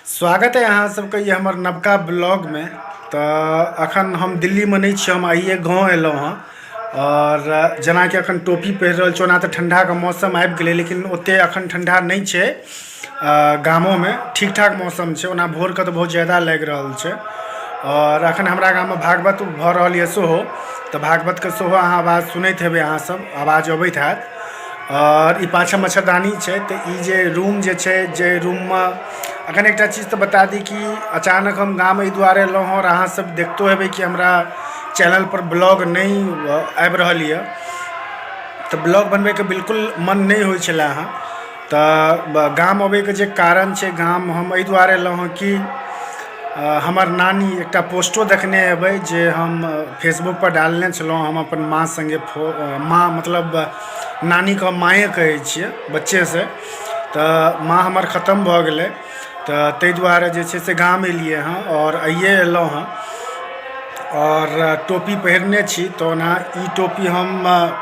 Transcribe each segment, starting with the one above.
स्वागत है अहाँ सबके ये हमर नवका ब्लॉगमे। तऽ अखन हम दिल्लीमे नहि छी, हम आइए गाँव एलहुँ हँ। आओर जेनाकि अखन टोपी पहिर रहल छी, ओना तऽ ठण्डाके मौसम आबि गेलै, लेकिन ओतेक अखन ठण्डा नहि छै। गामोमे ठीक ठाक मौसम छै, ओना भोरके तऽ बहुत ज्यादा लागि रहल छै। आओर अखन हमरा गाममे भागवत भऽ रहल यऽ सेहो, तऽ भागवतके सेहो अहाँ आवाज सुनैत हेबै, अहाँ सब आवाज अबैत हैत। आओर ई पाछाँ मच्छरदानी छै। तऽ ई जे रूम जे छै, जे रूममे अखन एकटा चीज तऽ बता दी कि अचानक हम गाम एहि दुआरे एलहुँ हँ, आओर अहाँ सब देखतो हेबै कि हमरा चैनलपर ब्लॉग नहि आबि रहल यऽ, तऽ ब्लॉग बनबैके बिल्कुल मन नहि होइ छलै हँ। तऽ गाम अबैके जे कारण छै, गाम हम एहि दुआरे एलहुँ हँ कि हमर नानी, एकटा पोस्टो देखने हेबै जे हम फेसबुकपर डालने छलहुँ, हम अपन माँ सङ्गे फो माँ मतलब नानीके हम माँए कहै छियै बच्चेसँ, तऽ माँ हमर खतम भऽ गेलै। तऽ ताहि दुआरे जे छै से गाम एलियै हँ आओर आइए एलहुँ हँ। आओर टोपी पहिरने छी, तऽ ओना ई टोपी हम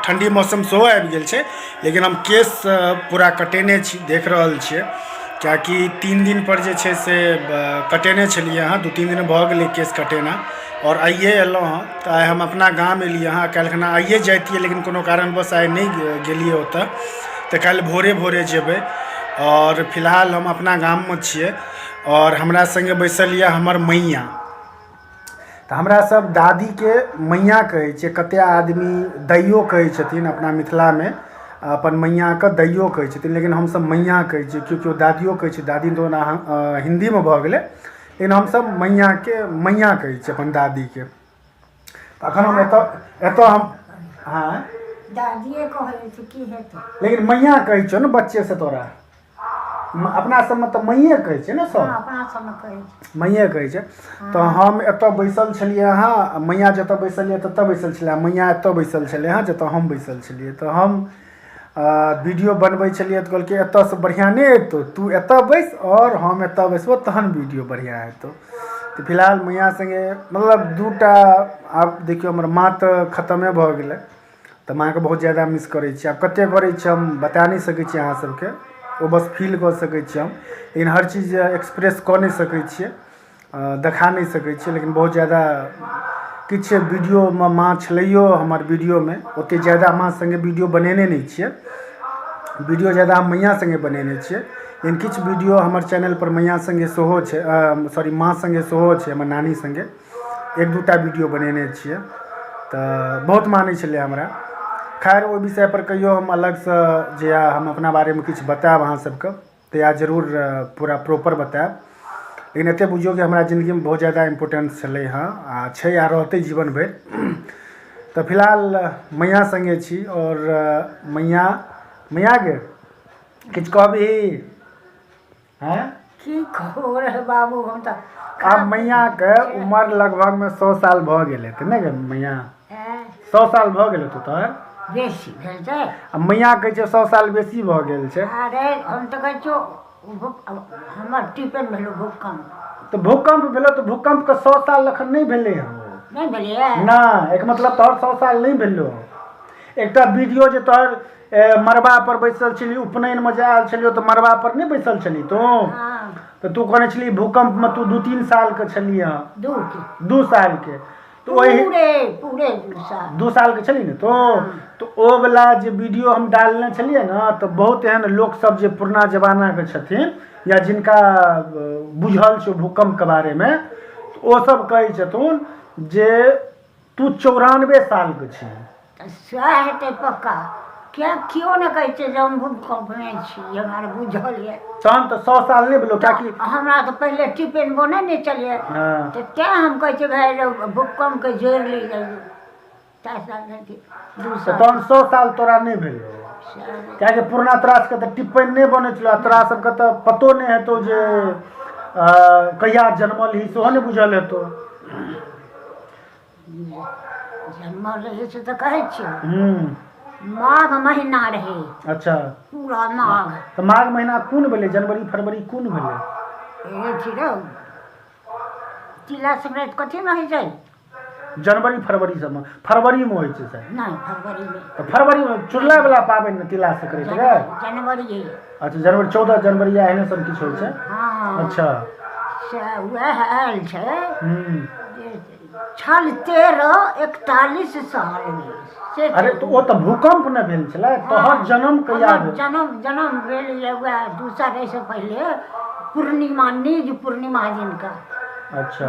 ठण्डी मौसम सेहो आबि गेल छै, लेकिन हम केश पूरा कटेने छी, देख रहल छियै, किएकि 3 दिनपर जे छै से कटेने छलियै हँ। 2-3 दिन भऽ गेलै केश कटेना, आओर आइए एलहुँ हँ। तऽ आइ हम अपना गाम एलियै हँ। काल्हि खना आइए जैतियै, लेकिन कोनो कारणवश आइ नहि गेलियै ओतऽ, तऽ काल्हि भोरे भोरे जेबै। आओर फिलहाल हम अपना गाममे छियै, आओर हमरा सङ्गे बैसल यऽ हमर मैयाँ। तऽ हमरा सब दादीके मैयाँ कहै छियै, कतेक आदमी दैयो कहै छथिन। अपना मिथिलामे अपन मैयाँके दैयो कहै छथिन, लेकिन हमसब मैयाँ कहै छियै। केओ केओ दादियो कहै छै, दादी तऽ ओना हिन्दीमे भऽ गेलै, लेकिन हमसब मैयाँके मैयाँ कहै छियै अपन दादीके। तऽ अखन हम एतऽ एतऽ हम आँय दादिए कहै छै, की हेतै? लेकिन मैयाँ कहै छियौ ने बच्चेसँ तोरा। अपना सबमे तऽ मैये कहै छै ने सब। हँ, अपना सबमे कहै छै। मैये कहै छै। तऽ हम एतऽ बैसल छलियै हँ, मैया जतऽ बैसल यऽ ततऽ बैसल छलै, मैया एतऽ बैसल छलै हँ जतऽ हम बैसल छलियै। तऽ हम वीडियो बनबै छलियै, तऽ कहलकै एतऽसँ बढ़िआँ नहि एतौ, तू एतऽ बैस आओर हम एतऽ बैसबो, तहन वीडियो बढ़िआँ एतौ। तऽ फिलहाल मैया सङ्गे मतलब दूटा, आब देखियौ, हमर माँ तऽ खतमे भऽ गेलै, तऽ माँके बहुत ज्यादा मिस करै छी। आब कतेक करै छी हम बता नहि सकै छी अहाँ सबके, ओ बस फील कऽ सकै छी हम, लेकिन हर चीज एक्सप्रेस कऽ नहि सकै छियै, देखा नहि सकै छियै। लेकिन बहुत ज्यादा किछु वीडियोमे माँ छलैयो हमर वीडियोमे, ओतेक ज्यादा माँ सङ्गे वीडियो बनेने नहि छियै। वीडियो ज्यादा हम मैया सङ्गे बनेने छियै, लेकिन किछु वीडियो हमर चैनलपर मैया सङ्गे सेहो छै, सॉरी, माँ सङ्गे सेहो छै। हमर नानी सङ्गे एक दूटा वीडियो बनेने छियै, तऽ बहुत मानै छलै हमरा। खैर, ओहि विषयपर कहियो हम अलगसँ जहिया हम अपना बारेमे किछु बतायब अहाँ सबके, तहिया जरूर पूरा प्रॉपर बतायब। लेकिन एतेक बुझियौ कि हमरा जिन्दगीमे बहुत ज्यादा इम्पोर्टेंस छलै हँ, आ छै, आ रहतै जीवन भरि। तऽ फिलहाल मैया सङ्गे छी, आओर मैया, मैया गे, किछु कहबही? आँय? की कहू रे बाबू, हम तऽ आब मैयाके उमर लगभगमे 100 साल भऽ गेल हेतै ने गे मैया? आँय? 100 साल भऽ गेल हेतौ तोहर? बेसी भेल छै। आ मैया कहै छै 100 साल बेसी भऽ गेल छै। अरे, हम तऽ कहै छियौ, हमर टिपेन भेलौ भूकम्प। तऽ भूकम्प भेलौ, तऽ भूकम्पके 100 साल एखन नहि भेलै हँ। नहि भेलैए। नहि, एकर मतलब तोहर 100 साल नहि भेलौ। एकटा वीडियो जे तोहर मड़बा पर बैसल छली, उपनयनमे जे आयल छलियौ, तऽ मड़बा पर नहि बैसल छली तू? हँ। तऽ तू कहने छली भूकम्पमे तू 2-3 सालके छली हँ। दू के। 2 सालके, तऽ ओहि पूरे पूरे 2 साल। 2 सालके छली ने तू? तऽ ओ वला जे वीडियो हम डालने छलियै ने, तऽ बहुत एहन लोकसभ जे पुरना जमानाके छथिन या जिनका बुझल छै भूकम्पके बारेमे, तऽ ओसभ कहै छथुन जे तू 94 सालके छी। तऽ सएह हेतै पक्का, किया केओ नहि कहै छै जे हम भूकम्पमे छी, हमरा बुझल यऽ। तहन तऽ 100 साल नहि भेलौ, किएकि हमरा तऽ पहिले टिपेन बनै नहि छलियै। तऽ तैँ हम कहै छियै भाय, भूकम्पके जोड़ि ली जाइए 2 तऽ साल। तहन 100 साल तोरा नहि भेलौ, किएकि पुरना तोरा सबके तऽ टिप्पनि नहि बनै छलौ, तोरा सबके तऽ पतो नहि हेतौ जे कहिया जनमल ही, सेहो नहि बुझल हेतौ। जनमल रहै से तऽ कहै छियौ। माघ महीना रहै। पूरा माघ। तऽ माघ महीना कोन भेलै? जनवरी, फरवरी, कोन भेलै? अथी रौ, तिला संक्रान्ति कथीमे होइ छै? जनवरी फरवरी सबमे, फरवरीमे होइ छै शायद। नहि, फरवरीमे। तऽ फरवरीमे चुड़लाइ वला पाबनि ने, तिला संक्रान्ति रे? जनवरी। अच्छा, जनवरी, 14 जनवरी या एहने सन किछु होइ छै। हँ। अच्छा। से उएह आयल छै जे छल 1341 सालमे से। अरे, तऽ ओ तऽ भूकम्प ने भेल छलै। तोहर जन्म कहिया हमर भेल? जन्म जन्म भेल यऽ उएह 2 साल एहिसँ पहिले, पूर्णिमा, निज पूर्णिमा दिनका।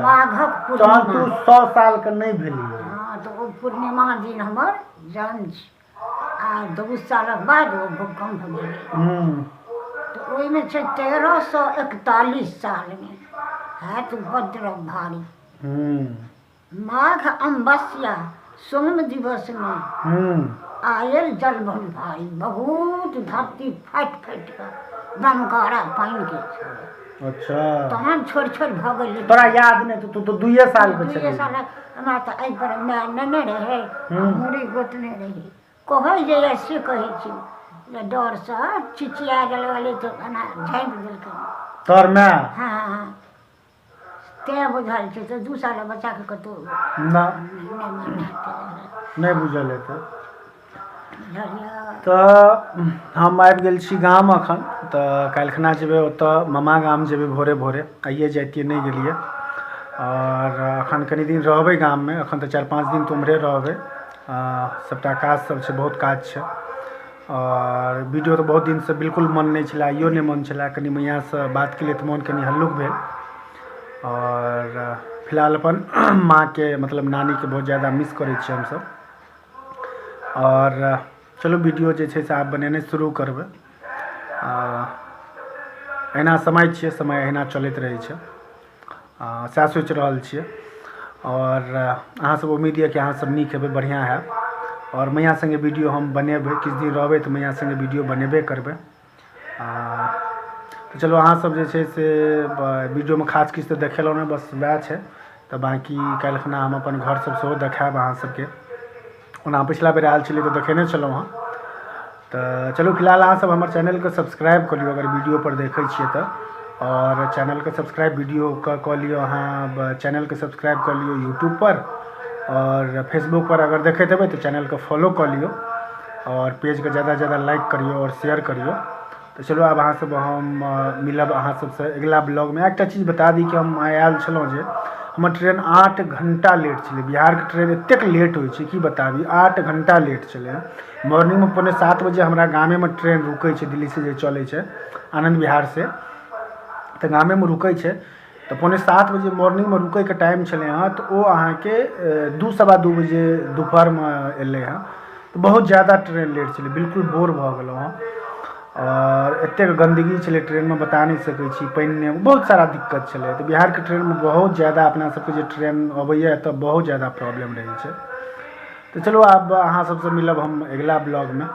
माघक तहन तू पूर्णिमा। 100 सालके नहि भेलियै। हँ, तऽ ओ पूर्णिमा दिन हमर जन्म छै आ 2 सालक बाद ओ भूकम्प भेलै। तऽ ओहिमे छै 1341 सालमे हैत उपद्रव भारी। माघ अमावस्या सोम दिवसमे आयल जल भारी बहुत, धरती फाटि फाटि कऽ दमकारा पानिके छोड़े। तहन छोड़ि छोड़ि भऽ गेलै। तोरा याद नहि तऽ तू तऽ 2 सालके 2 छलही। साल हमरा तऽ एहि पर माय नेने रहै, मूड़ी गोतने रही। कहै जे यऽ से कहै छी जे डरसँ चिचिया गेल तऽ एना झाँपि देलकै। तोहर माय? हँ, तेँ बुझल छै। तऽ 2 सालक बच्चाके कतहु ना। नहि मन हेतै। नहि बुझल हेतै। बुझलियै? तऽ हम आबि गेल छी गाम एखन। तऽ काल्हिखना जेबै ओतऽ मामा गाम जेबै भोरे भोरे। आइए जैतियै, नहि गेलियै। आओर एखन कनि दिन रहबै गाममे। एखन तऽ 4-5 दिन तऽ उम्हरे रहबै। सभटा काज सब छै, बहुत काज छै। आओर वीडियो तऽ बहुत दिनसँ बिल्कुल मन नहि छलै, आइयो नहि मन छलै। कनि मैयासँ बात केलियै तऽ मोन कनि हल्लुक भेल। आओर फिलहाल अपन माँके, मतलब नानीके बहुत ज्यादा मिस करै छियै हमसभ। आओर चलू, वीडियो जे छै से आब बनेनाइ शुरू करबै। एहिना समय छियै, समय एहिना चलैत रहै छै, सएह सोचि रहल छियै। आओर अहाँसभ, उम्मीद यऽ कि अहाँसभ नीक हेबै, बढ़िआँ हैब। आओर मैया सङ्गे वीडियो हम बनेबै। किछु दिन रहबै तऽ मैया सङ्गे वीडियो बनेबे करबै। तऽ चलू, अहाँसभ जे छै से वीडियोमे खास किछु तऽ देखेलहुँ नहि, बस वएह छै। तऽ बाँकी काल्हिखना हम अपन घर सब सेहो देखायब अहाँ सबके। ओना पिछला बेर आयल छलियै तऽ देखेने छलहुँ हँ। तऽ चलू, फिलहाल अहाँसभ हमर चैनलके सब्सक्राइब कऽ लियौ अगर वीडियो पर देखै छियै तऽ। आओर चैनलके सब्सक्राइब वीडियोके कऽ लियौ अहाँ, चैनलके सब्सक्राइब कऽ लियौ यूट्यूबपर। आओर फेसबुकपर अगर देखैत हेबै तऽ चैनलके फॉलो कऽ लियौ आओर पेजके ज्यादासँ ज्यादा लाइक करियौ आओर शेयर करियौ। तऽ चलू, आब अहाँसभ हम मिलब अहाँ सबसँ अगिला ब्लॉगमे। एकटा चीज बता दी कि हम आइ आयल छलहुँ जे हमर ट्रेन 8 घण्टा लेट छलै। बिहारके ट्रेन एतेक लेट होइ छै, की बताबी, 8 घण्टा लेट छलै। मॉर्निंगमे 6:45 बजे हमरा गामेमे ट्रेन रुकै छै। दिल्लीसँ जे चलै छै आनन्द विहारसँ, तऽ गामेमे रुकै छै। तऽ 6:45 बजे मॉर्निंगमे रुकैके टाइम छलै हँ, तऽ ओ अहाँके 2-2:15 बजे दुपहरमे एलै हँ। तऽ बहुत ज्यादा ट्रेन लेट छलै, बिल्कुल बोर भऽ गेलहुँ हँ। आओर एतेक गन्दगी छलै ट्रेनमे, बता नहि सकै छी। पानि, बहुत सारा दिक्कत छलै। तऽ बिहारके ट्रेनमे बहुत ज्यादा, अपना सबके जे ट्रेन अबैए तऽ बहुत ज्यादा प्रॉब्लम रहै छै। तऽ चलू, आब अहाँ सबसँ मिलब हम अगिला ब्लॉगमे।